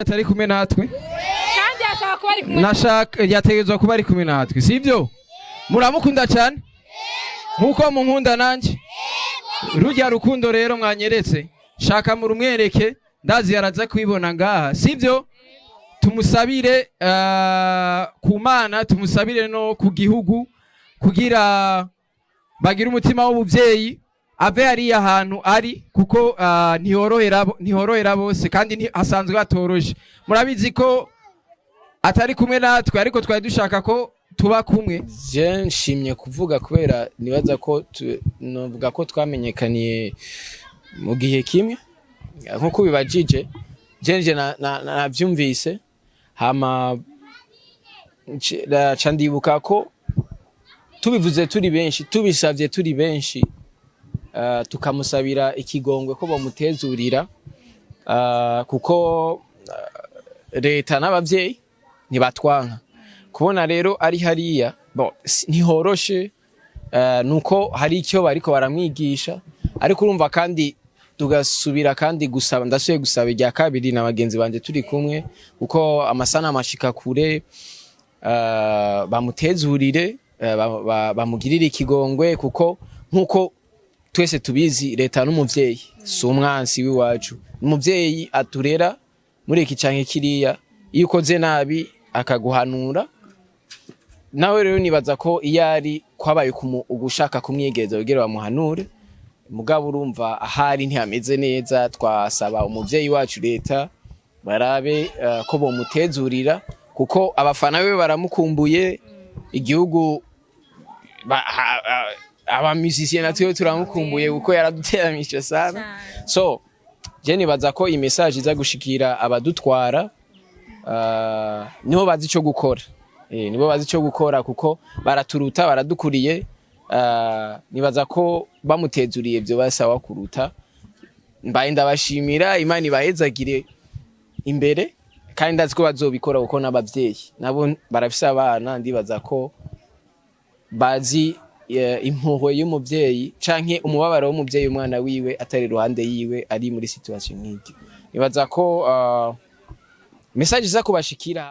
Atari kumwe natwe. Kandi ashaka kuba ari kumwe. Nashaka yategerezwa kuba ari kumwe natwe, sibyo? Muramukunda cyane nkuko munkunda nanjye. Rujya rukundo rero mwanyeretse, shaka murumwereke. Ndazi yaraza kwibona ngaha, sibyo? Tumusabire ku Mana, tumusabire no ku gihugu kugira bagire umutima w'ubuvyeyi, ave hariya hantu ari, kuko ntihorohera bose kandi hasanzwe hatoroshe. Murabizi ko atari kumwe natwe, ariko twari dushaka ko tuba kumwe. Je nshimye kuvuga kubera nibaza ko novuga ko twamenyekaniye mu gihe kimwe nkuko bibajije. Je navyumvise hama ca ndibuka ko tubivuze turi benshi, tubisavye turi benshi, tukamusabira ikigongwe ko bomutezurira, kuko leta n'abavyeyi ntibatwanka. Kubona rero ari hariya, bon, ntihoroshe, nuko hari icyo bariko baramwigisha. Ariko urumva kandi tugasubira kandi gusaba, ndasubiye gusaba irya kabiri na bagenzi banje turi kumwe, kuko amasanamu ashika kure, bamutezurire, bamugirire ikigongwe, kuko nkuko twese tubizi, leta n'umuvyeyi, si umwansi w'iwacu, umuvyeyi aturera muri iki canke kiriya. Iyo ukoze nabi akaguhanura. Nawe rero nibaza ko iyo ari kwabaye ugushaka kumwiyegereza kugira bamuhanure. Mugabo urumva ahari ntihameze neza. Twasaba umuvyeyi wacu leta barabe ko bomutezurira, kuko abafana be baramukumbuye, igihugu aba musiciens natwe turamukumbuye, kuko yaraduteramisha sana. So je nibaza ko iyi message iza gushikira abadutwara, nibo bazi ico gukora, nibo bazi ico gukora kuko baraturuta, baradukuriye. Nibaza ko bamutezuriye byo basaba kuruta. Mbaye ndabashimira, Imana ibahezagire imbere, kandi ndazi ko bazobikora kuko n'abavyeyi nabo barafise abana. Ndibaza ko bazi impuhwe y'umuvyeyi canke umubabaro w'umuvyeyi umwana wiwe atari iruhande yiwe, ari muri situation nk'iryo. Nibaza ko message iza kubashikira.